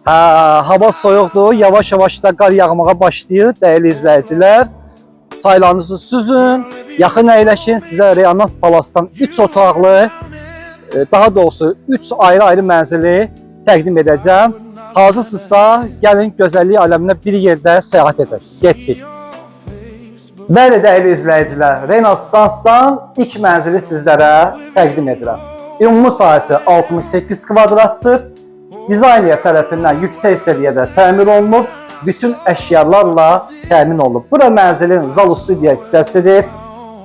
Hə, hava soyuqdur, yavaş-yavaş da qar yağmağa başlayır, dəyərli izləyicilər. Çaylarınızı süzün, yaxın əyləşin. Sizə Renas Palasdan 3 otaqlı, daha doğrusu 3 ayrı-ayrı mənzili təqdim edəcəm. Hazırsınızsa, gəlin gözəllik aləminə bir yerdə səyahət edək. Getdik. Bəli, dəyərli izləyicilər, Renaissansdan ilk mənzili sizlərə təqdim edirəm. Ümumi sahəsi 68 kvadratdır. Dizayner tərəfindən yüksək səviyyədə təmir olunub, bütün əşyalarla təmin olunub. Bura mənzilin zal studiya hissəsidir.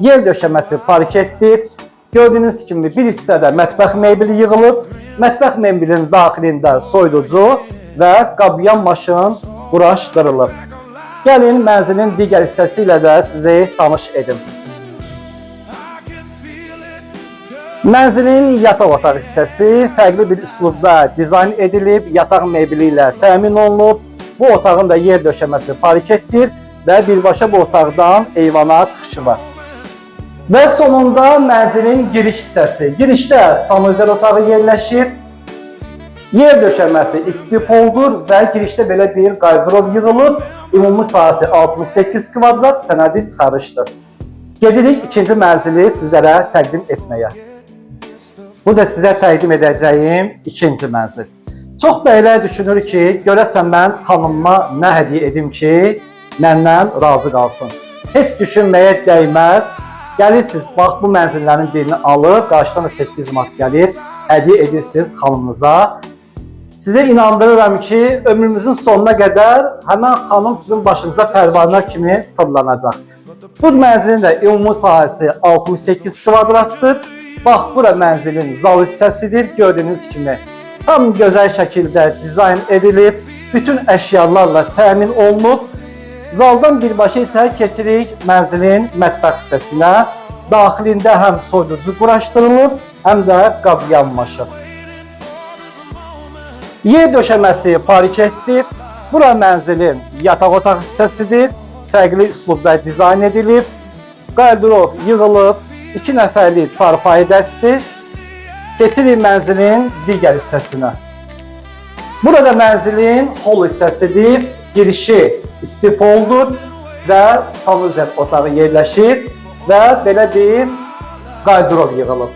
Yer döşəməsi parketdir. Gördüyünüz kimi bir hissədə mətbəx mebeli yığılıb. Mətbəx mebelinin daxilində soyuducu və qabyan maşın quraşdırılıb. Gəlin mənzilin digər hissəsi ilə də sizi tanış edim. Mənzilin yataq otaq hissəsi fərqli bir üslubda dizayn edilib, yataq mebeli ilə təmin olunub. Bu otağın da yer döşəməsi parketdir və birbaşa bu otaqdan eyvana çıxışı var. Və sonunda mənzilin giriş hissəsi. Girişdə sanuzel otağı yerləşir. Yer döşəməsi istipoldur və girişdə belə bir qardırob yığılıb. Ümumi sahəsi 68 kvadrat, sənədi çıxarışdır. Gedirik ikinci mənzili sizlərə təqdim etməyə. Bu da sizə təqdim edəcəyim ikinci mənzil. Çox bəylər düşünür ki, görəsən mən xanımıma nə hədiyyə edim ki, məndən razı qalsın. Heç düşünməyə dəyməz. Gəlirsiniz, bax bu mənzillərin birini alıb, qarşıdan da 8 manat gəlir, hədiyyə edirsiniz xanımınıza. Sizə inandırıram ki, ömrünüzün sonuna qədər həmən xanım sizin başınıza pərvanə kimi fırlanacaq. Bu mənzilin də ümumi sahəsi 68 kvadratdır. Bax, bura mənzilin zal hissəsidir. Gördüyünüz kimi tam gözəl şəkildə dizayn edilib, bütün əşyalarla təmin olunub. Zaldan birbaşa isə keçirik mənzilin mətbəx hissəsinə. Daxilində həm soyuducu quraşdırılıb, həm də qabyan maşın. Yer döşəməsi parketdir. Bura mənzilin yataq otaq hissəsidir. Fərqli üslubda dizayn edilib. Qardırob yığılıb, 2 nəfərlik çarpayı dəsti. Keçirik mənzilin digər hissəsinə. Burada mənzilin hol hissəsidir. Girişi istipoldur və sanuzel otağı yerləşir və belə bir qardırob yığılıb.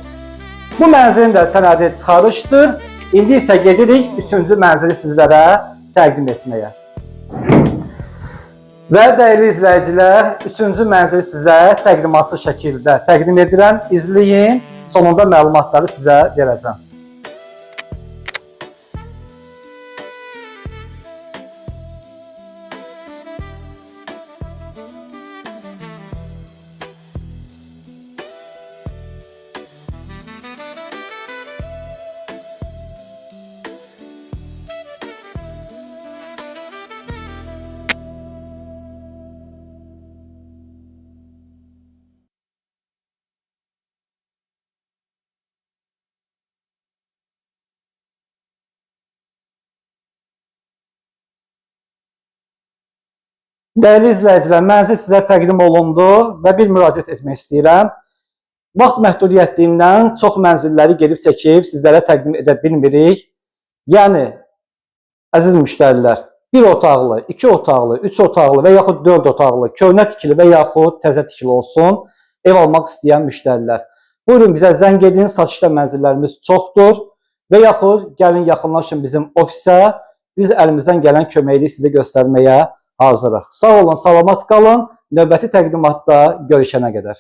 Bu mənzilin də sənədi çıxarışdır. İndi isə gedirik üçüncü mənzili sizlərə təqdim etməyə. Və dəyərli izləyicilər, üçüncü mənzili sizə təqdimatçı şəkildə təqdim edirəm. İzləyin, sonunda məlumatları sizə verəcəm. Dəyərli izləyicilər, mənzil sizə təqdim olundu və bir müraciət etmək istəyirəm. Vaxt məhdudiyyətliyindən çox mənzilləri gedib çəkib sizlərə təqdim edə bilmirik. Yəni, əziz müştərilər, bir otaqlı, iki otaqlı, üç otaqlı və yaxud 4 otaqlı, köhnə tikili və yaxud təzə tikili olsun, ev almaq istəyən müştərilər. Buyurun bizə zəng edin, satışda mənzillərimiz çoxdur və yaxud gəlin yaxınlaşın bizim ofisə, biz əlimizdən gələn köməkliyi sizə göstərməyə hazırıq. Sağ olun, salamat qalın. Növbəti təqdimatda görüşənə qədər.